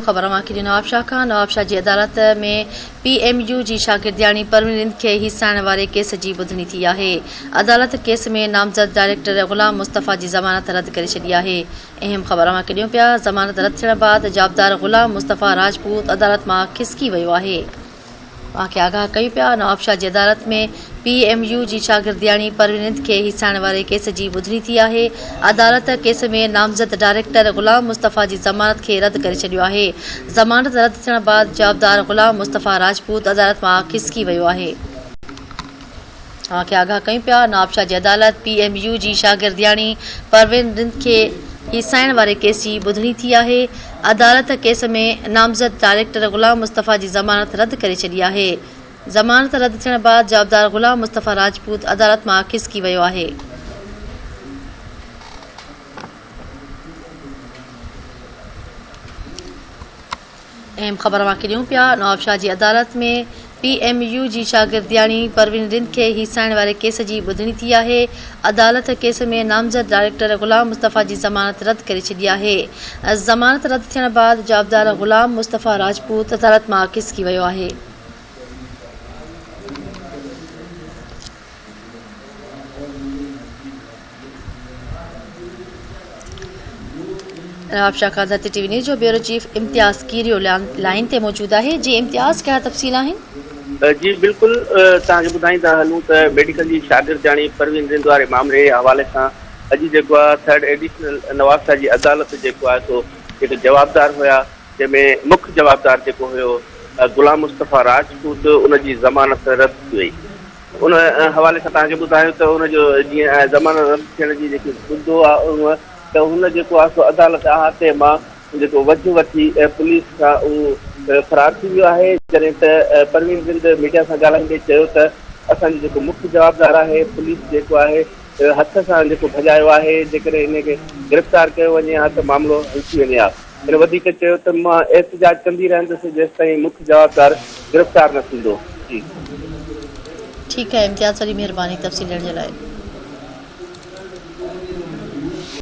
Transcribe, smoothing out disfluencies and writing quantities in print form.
خبر اوهان کي ڏيون نوابشاهه کان، نوابشاهه جي عدالت ۾ پي ايم يو جي شاگردياڻي پروين رند کي هيسائڻ واري ڪيس جي ٻڌڻي ٿي آهي، عدالت ڪيس ۾ نامزد ڊائريڪٽر غلام مصطفيٰ جي ضمانت رد ڪري ڇڏي آهي، اهم خبر اوهان کي ڏيون پيا ضمانت رد ٿيڻ بعد جوابدار غلام مصطفيٰ راجپوت عدالت مان کسڪي ويو آهي. اوهان کي آگاهه ڪيون پيا نوابشاهه جي عدالت ۾ پي ايم يو جي شاگردياڻي پروين رند کي هيسائڻ واري ڪيس جي ٻڌڻي ٿي آهي عدالت ڪيس ۾ نامزد ڊائريڪٽر غلام مصطفيٰ جي ضمانت کي رد ڪري ڇڏيو آهي ضمانت رد ٿيڻ بعد جوابدار غلام مصطفيٰ راجپوت عدالت مان کسڪي ويو آهي. اوهان کي آگاهه ڪيون پيا نوابشاهه جي عدالت پي ايم يو جي شاگردياڻي پروين رند کي هيسائڻ واري ڪيس جي ٻڌڻي ٿي آهي عدالت ڪيس ۾ نامزد ڊائريڪٽر غلام مصطفيٰ جي ضمانت رد ڪري ڇڏي آهي ضمانت رد ٿيڻ بعد جوابدار غلام مصطفيٰ راجپوت عدالت مان کسڪي ويو آهي. اهم خبر اوهان کي ڏيون پيا نوابشاهه جي عدالت ۾ پي ايم يو جي شاگردياڻي پروين رند کي هيسائڻ واري ڪيس جي ٻڌڻي ٿي آهي عدالت ڪيس ۾ نامزد ڊائريڪٽر غلام مصطفيٰ جي ضمانت رد ڪري ڇڏي آهي ضمانت رد ٿيڻ بعد جوابدار غلام مصطفيٰ راجپوت عدالت مان کسڪي ويو آهي. نوابشاهه کان ڌرتي ٽي وي نيوز جو bureau chief Imtiaz Kerio line تي موجود آهي جي امتياز ڪهڙا تفصيل آهن؟ جي بلڪل توهان کي ٻڌائيندا هلون ته ميڊيڪل جي شاگردياڻي پروين رند واري مامري جي حوالي سان اڄ جيڪو آهي ٿرڊ ايڊيشنل نوابشاهه جي عدالت جيڪو آهي سو جيڪي جوابدار هيا جنهن ۾ مک جوابدار جيڪو هيو غلام مصطفيٰ راجپوت ان جي ضمانت رد ٿي وئي ان حوالي سان توهان کي ٻڌايو ته ان جو جيئن ضمانت رد ٿيڻ جي جيڪي ٻڌو آهي اهو ته هن جيڪو آهي سو عدالت احاطي مان جيڪو وجهه وٺي پوليس کان اهو فرار ٿي ويو آهي جڏهن ته پروين رند ميڊيا سان ڳالهائيندي چيو ته اسان جو جيڪو مک جوابدار آهي پوليس جيڪو آهي هٿ سان جيڪو ڀڄايو آهي جيڪڏهن ان کي گرفتار ڪيو وڃي ها ته معاملو حل ٿي وڃي ها. هن وڌيڪ چيو ته مان احتجاج ڪندي رهندس جيستائين مک جوابدار گرفتار نه ٿيندو. جي. ٺيڪ آهي امتياز وڏي مهرباني تفصيل ڏيڻ جي لاء.